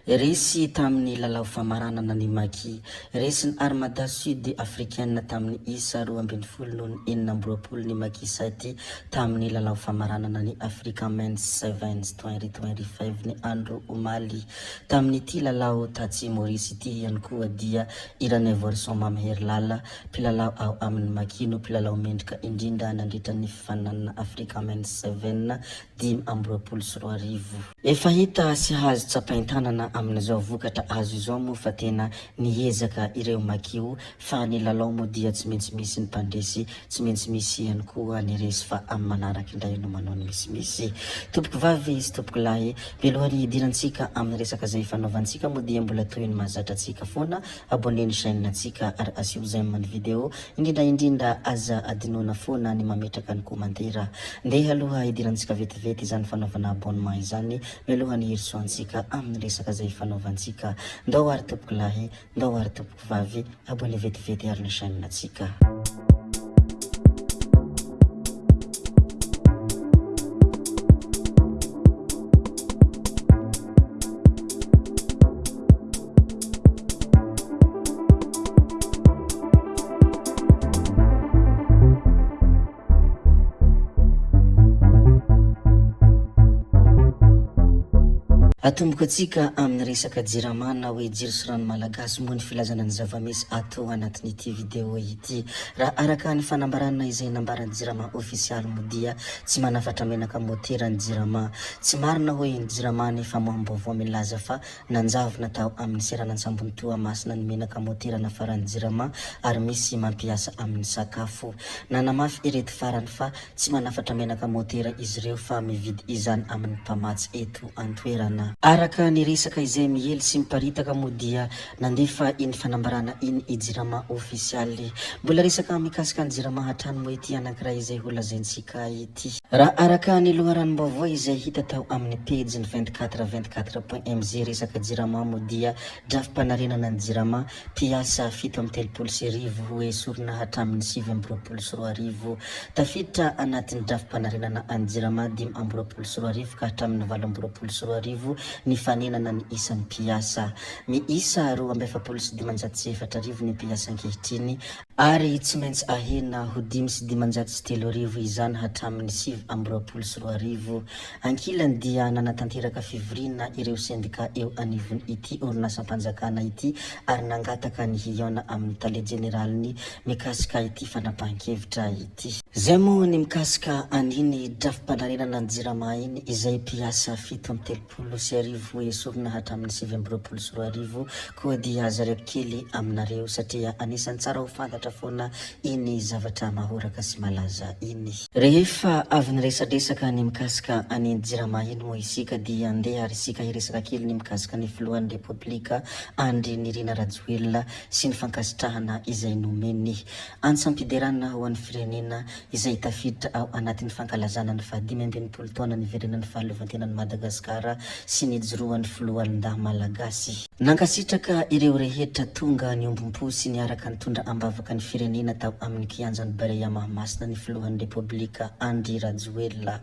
Resy tamin'ny lalao famaranana ny Maki. Resin'ny Armada Sud Africaine tamin'ny isa 12 noho ny 26 ny Maki Sati tamin'ny lalao famaranana ny Africa Men's Sevens 2025 ny andro omaly. Tamin'ity lalao tatsy Maurice ity ihany koa dia i Ranaivoarison Mamy Herilala, mpilalao ao amin'ny Maki no mpilalao mendrika indrindra nandritra ny fifaninanana Africa Men's Seven 2025. Efa hita sy azo tsapain-tanana amin'izao vokatra azo izao moa fa tena niezaka ireo Makio fa ny lalao moa dia tsy maintsy misy ny mpandresy, tsy maintsy misy ihany koa ny resy fa amin'ny manaraka indray no manao ny misimisy. Tompoko vavy sy tompoko lahy, mialohan'ny hidirantsika amin'ny resaka izay ifanaovantsika moa dia mbola toy ny mahazatra antsika foana, abonner ny chaîne ntsika ary asio j'aime ny vidéo, indrindra indrindra aza adinoina foana ny mametraka ny komantera. Ndeha aloha hidirantsika vetivety izany fanaovana abonnement izany mialohan'ny hirosoantsika amin'ny resaka izay ifanaovantsika. Ndao ary tompoko lahy, ndao ary tompoko vavy, abonner vetivety ary ny chaîne ntsika. Atomboka antsika amin'ny resaka jirama na hoe jiro sy rano malagasy moa ny filazana ny zava-misy ato anatin'ity vidéo ity. Raha araka ny fanambarana izay nambaran'ny jirama ofisialy moa dia tsy manafatra menaka motera ny jirama. Tsy marina hoy ny jirama ny famoaham-baovao milaza fa Nanjavona tao amin'ny seranan-tsambon'i Toamasina ny menaka motera nafaran'ny Jirama ary misy mampiasa amin'ny sakafo. Nanamafy ireto farany fa tsy manafatra menaka motera izy ireo fa mividy izany amin'ny mpamatsy eto an-toerana. Araka ny resaka izay miely sy miparitaka moa dia nandefa iny fanambarana iny i Jirama ofisialy. Mbola resaka mikasika ny Jirama hatrany moa ity anankiray izay holazaintsika ity. Raha araka ny loharanom-baovao izay hita tao amin'ny pejiny 24 24 point mg resaka Jirama moa dia drafi-panarenana ny Jirama, mpiasa 1037 ho esorina hatramin'ny 2029. Tafiditra anatin'ny drafi-panarenana an'ny Jirama 2025 ka hatramin'ny 2028 ny fanenana ny isan'ny mpiasa. Miisa 4542 ny mpiasa ankehitriny Ary tsy maintsy ahena ho 3505 izany hatramin'ny 2029. Ankilany dia nanatanteraka fivoriana ireo sendikà eo anivon'ity orinasam-panjakana ity ary nangataka ny hihaona amin'ny tale jeneraliny mikasika ity fanapahan-kevitra ity. Izay moa ny mikasika an'iny drafi-panarenana ny Jirama iny izay mpiasa 1037 ho esorina hatramin'ny 2029 koa dia zaraiko kely aminareo satria anisan'ny tsara ho fantatra foana iny zavatra mahoraka sy malaza iny. Rehefa avy niresadresaka ny mikasika an'iny Jirama iny moa isika dia andeha ary isika hiresaka kely ny mikasika ny filohan'ny Repoblika Andry Nirina Rajoelina sy ny fankasitrahana izay nomeny. Antsam-piderana ho an'ny firenena izay tafiditra ao anatin'ny fankalazana ny faha 65 taona niverenan'ny fahaleovantenan'i Madagasikara sy nijoroan'ny Foloalindahy Malagasy. Nankasitraka ireo rehetra tonga niombom-po sy niaraka nitondra am-bavaka ny firenena tao amin'ny kianjan'i Barea Mahamasina ny Filohan'ny Repoblika Andry Rajoelina.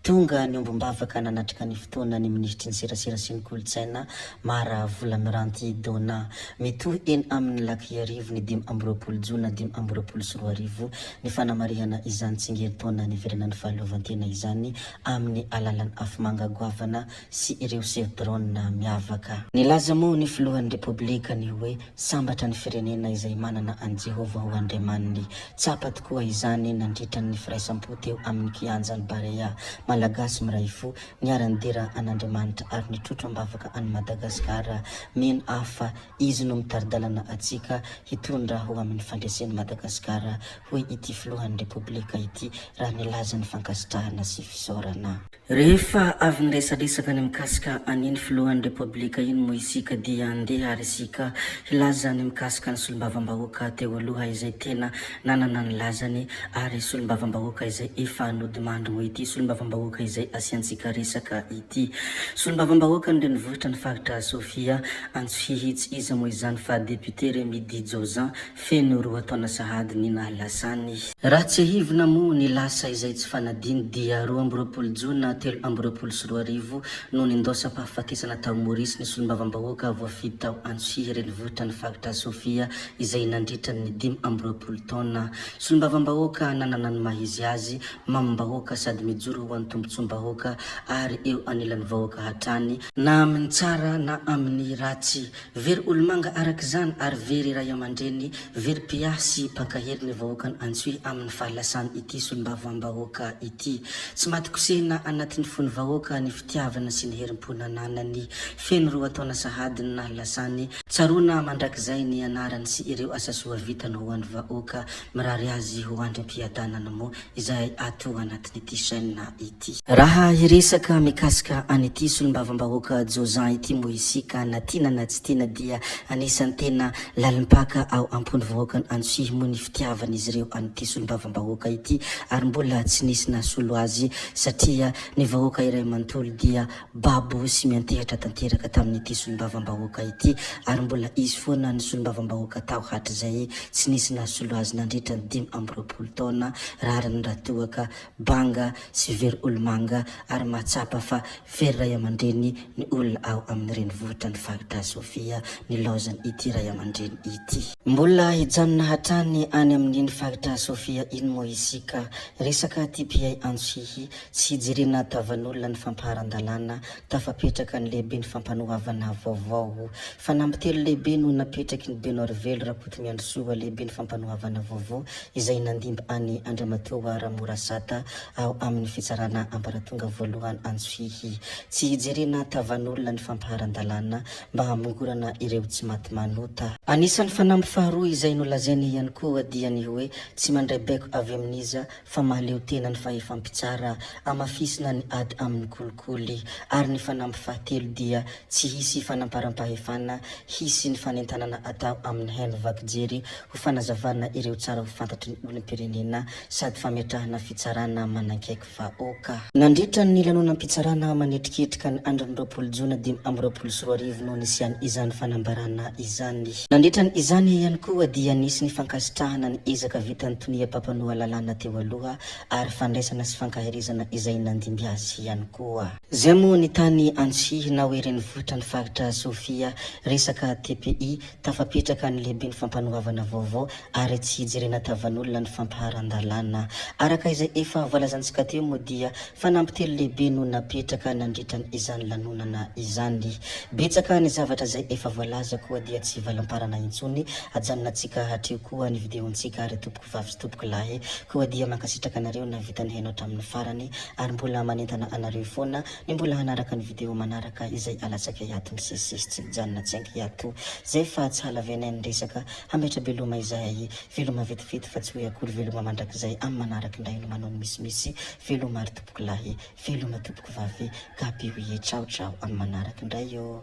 Tonga niombom-bavaka nanatrika ny fotoana ny minisitry ny Serasera sy ny Kolontsaina, Mara Volamiranty Donna. Mitohy eny amin'ny Lac Iarivo ny 25 jona 2025 ny fanamarihana izany tsingerin-taona niverenan'ny fahaleovantena izany amin'ny alalan'ny afomanga goavana sy ireo seho drone miavaka. Nilaza moa ny filohan'ny Repoblika ny hoe Sambatra ny firenena izay manana an'i Jehovah ho Andriamaniny. Tsapa tokoa izany nandritra ny firaisam-po teo amin'ny kianjan'i Barea. Malagasy miray fo, niara-nidera an'Andriamanitra ary nitrotro am-bavaka an'i Madagasikara. Mino aho fa Izy no mitari-dalana antsika hitondra ho amin'ny fandresen'i Madagasikara, hoy ity filohan'ny Repoblika ity raha nilaza ny fankasitrahana sy fisaorana. Rehefa avy niresadresaka ny mikasika an'iny filohan'ny Repoblika iny moa isika dia andeha ary isika hilaza ny mikasika ny solombavambahoaka teo aloha izay tena nanana ny lazany ary solombavambahoaka izay efa nodimandry moa ity solombavambahoaka. solombavambahoaka izay asiantsika resaka ity. Solombavambahoaka ny renivohitra ny faritra Sofia, Antsohihy tsy iza moa izany fa député Remi Dijozan, feno roa taona sahady ny nahalasany. Raha tsiahivina moa ny lasa izay tsy fanadino dia 22 jona 2023 no nindaosam-pahafatesana tao Maurice ny solombavambahoaka voafidy tao Antsohihy renivohitra ny faritra Sofia izay nandritra ny 25 taona. Solombavambahoaka nanana ny maha izy azy, mamim-bahoaka sady mijoro ho an'ny tombontsoam-bahoaka ary eo anilan'ny vahoaka hatrany, na amin'ny tsara na amin'ny ratsy. Very olomanga araka izany ary very ray aman-dreny, very mpiahy sy mpankahery ny vahoakan' Antsohihy amin'ny fahalasany ity solombavambahoaka ity. Tsy maty kosehina anatin'ny fon'ny vahoaka ny fitiavana sy ny herim-po nananany. Feno roa taona sahady ny nahalasany. Tsaroana mandrakizay ny anarany sy ireo asa soa vitany ho an'ny vahoaka. Mirary azy ho andry am-piadanana moa izahay ato anatin'ity chaîne ity. Raha hiresaka mikasika an'ity solombavambahoaka Jozan ity moa isika na tiana na tsy tiana dia anisan'ny tena lalim-paka ao am-pon'ny vahoakan'i Antsohihy moa ny fitiavan'izy ireo an'ity solombavambahoaka ity ary mbola tsy nisy nahasolo azy satria ny vahoaka iray manontolo dia babo sy miantehatra tanteraka tamin'ity solombavambahoaka ity ary mbola izy foana ny solombavambahoaka tao hatrizay tsy nisy nahasolo azy nandritra ny 25 taona rariny raha toa ka banga sy very olomanga ary mahatsapa fa very ray aman-dreny ny olona ao amin'ny renivohitra ny faritra Sofia nilaozan ity ray aman-dreny ity. Mbola hijanona hatrany any amin'iny faritra Sofia iny moa isika. Resaka TPI Antsohihy Tsy hijerena tavan'olona ny fampaharan-dalàna tafapetraka ny lehiben'ny fampanoavana vaovao. Fanamby telo lehibe no napetraky ny Benoarivelo Rakotomiandrisoa lehiben'ny fampanoavana vaovao izay nandimby an'i Andriamatoa Ramorasata ao amin'ny fitsarana ambaratonga voalohany Antsohihy. Tsy hijerena tavan'olona ny fampaharan-dalàna mba hamongorana ireo tsy maty manota. Anisan'ny fanamby faharoa izay nolazainy ihany koa dia ny hoe tsy mandray baiko avy amin'iza fa mahaleo tena ny fahefam-pitsara, hamafisina ny ady amin'ny kolikoly, ary ny fanamby fahatelo dia tsy hisy fanamparam-pahefana, hisy ny fanentanana atao amin'ny haino vaky jery ho fanazavana ireo tsara ho fantatry ny olom-pirenena sady fametrahana fitsarana manankaiky vahoaka. Nandritra ny lanonam-pitsarana manetriketrika ny andron'ny 20 jona 2025 no nisian' izany fanambarana izany. Nandritra izany ihany koa dia nisy ny fankasitrahana ny ezaka vitan'ny tonia mpampanoa lalàna teo aloha ary fandraisana sy fankaherezana izay nandimby azy ihany koa. Zay moa ny tany Antsohihy na hoe renivohitra ny faritra Sofia, resaka TPI, tafapetraka ny lehiben'ny fampanoavana vaovao ary tsy hijerena tavan'olona ny fampiharan-dalàna. Araka izay efa voalazantsika teo moa dia fanampy telo lehibe no napetraka nandritra izany lanonana izany. Betsaka ny zavatra izay efa voalaza koa dia tsy hivalamparana intsony, ajanonantsika hatreo koa ny videontsika ary tompoko vavy sy tompoko lahy koa dia mankasitraka anareo nahavita nihaino hatramin'ny farany ary mbola manentana anareo foana ny mbola hanaraka ny video manaraka izay alatsaka iato misesisesy tsy mijanona tsy ankiato zay fa tsy halavenay ny resaka Hametra-beloma izahay, veloma vetivety fa tsy hoe akory veloma mandrakizay, amin'ny manaraka indray no manao ny misimisy, veloma ry tompokolahy, veloma tompokovavy, gaby oye, ciao ciao amin'ny manaraka indray ô.